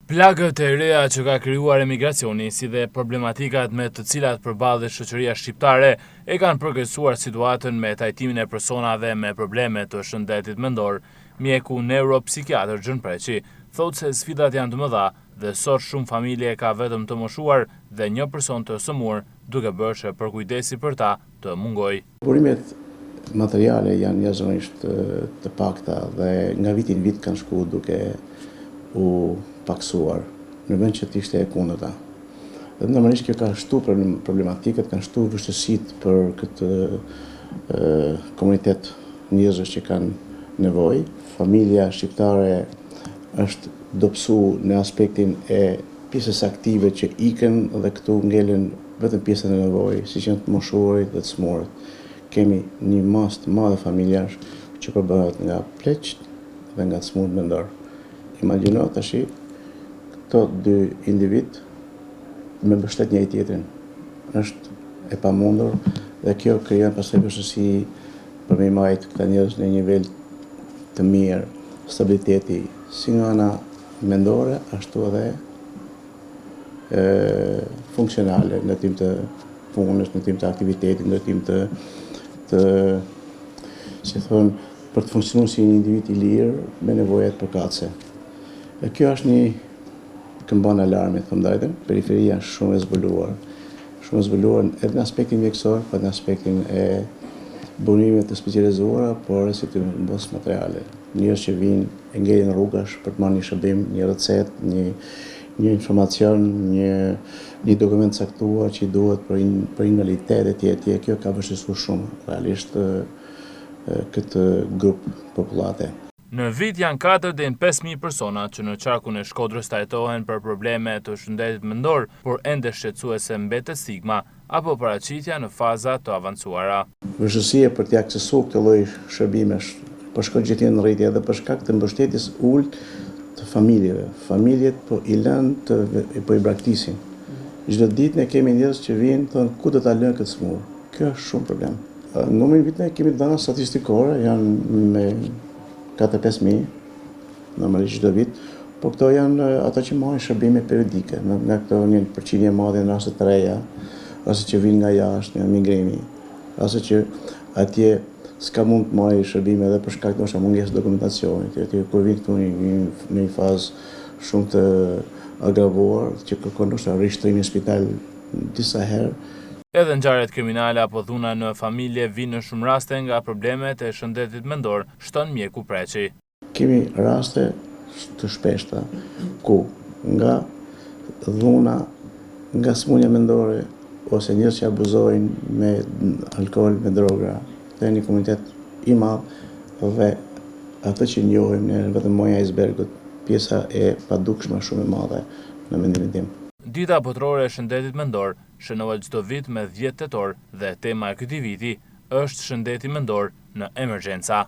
Plagët e reja që ka krijuar emigracioni, si dhe problematikat me të cilat përballet shoqëria shqiptare, e kanë përkeqësuar situatën me trajtimin e personave me probleme të shëndetit mendor. Mjeku neuropsikiatër Gjon Preçi thotë se sfidat janë të mëdha dhe sot shumë familje ka vetëm të moshuar dhe një person të sëmurë, duke bërë që përkujdesi për ta të mungojë. Burimet materiale janë jashtëzakonisht të pakta dhe nga viti në vit kanë shku duke u pakësuar, në vend që të ishte e kundërta. Dhe normalisht kjo ka shtu problematikat, kanë shtu vështirësitë për këtë komunitet njerëzish që kanë nevojë. Familja shqiptare është dobësu në aspektin e pjesës aktive që ikën dhe këtu ngelen vetëm pjesën e nevojë, siç janë të moshuarit dhe të sëmurët. Kemi një masë të madhe familjash që përbëhet nga pleqtë dhe nga të sëmurët mendor. Imagjino tashi këto dy individ me mbështet njëri tjetrin. Është e pamundur dhe kjo krijon pastaj vështirësi për me i majt këta njerëz në një nivel të mirë stabiliteti si nga ana mendore ashtu edhe funksionale, në drejtim të punës, në drejtim të aktivitetit, në drejtim të, të si thonë, për të funksionuar si një individ i lirë me nevojat përkatëse. E kjo është një këmbanë alarmi, të them drejtën. Periferia është shumë e zbuluar, shumë e zbuluar edhe në aspektin mjekësor, po edhe në aspektin e burimeve të specializuara, por edhe sidomos materiale. Njerëz që vijnë e ngelin rrugash për të marrë një shërbim, një recetë, një një informacion, një një dokument të caktuar që i duhet për in, për invaliditet etj etj. Kjo ka vështirësuar shumë realisht këtë grup popullate. Në vit janë 4 deri në 5.000 persona që në qarkun e Shkodrës trajtohen për probleme të shëndetit mendor, por ende shqetësuese mbetet stigma apo paraqitja në faza të avancuara. Vështirësia për t'i aksesuar këtë lloj shërbimesh po shkon gjithnjë në rritje edhe për shkak të mbështetjes ulët të familjeve. Familjet po i lënë të po i braktisin. Çdo ditë ne kemi njerëz që vijnë thonë ku do ta lënë këtë sëmurë. Kjo është shumë problem. Numrin vit ne kemi dhëna statistikore, janë me 4-5 mijë, normalisht çdo vit, po këto janë ata që marrin shërbime periodike, nga këto një përqindje e madhe në raste të reja, raste që vijnë nga jashtë, nga migrimi, raste që atje s'ka mund të marrë shërbime edhe për shkak ndoshta mungesës dokumentacionit, etj. Kur vijnë këtu në një, në një fazë shumë të agravuar, që kërkon ndoshta rishtrimin në spital disa herë. Edhe ngjarjet kriminale apo dhuna në familje vijnë në shumë raste nga problemet e shëndetit mendor, shton mjeku Preçi. Kemi raste të shpeshta ku nga dhuna, nga sëmundja mendore ose njerëz që abuzojnë me alkool, me droga, dhe një komunitet i madh dhe atë që njohim ne vetëm maja e icebergut, pjesa e padukshme shumë e madhe në mendimin tim. Dita Botërore e Shëndetit Mendor shënohet çdo vit me 10 tetor dhe tema e këtij viti është shëndeti mendor në emergjenca.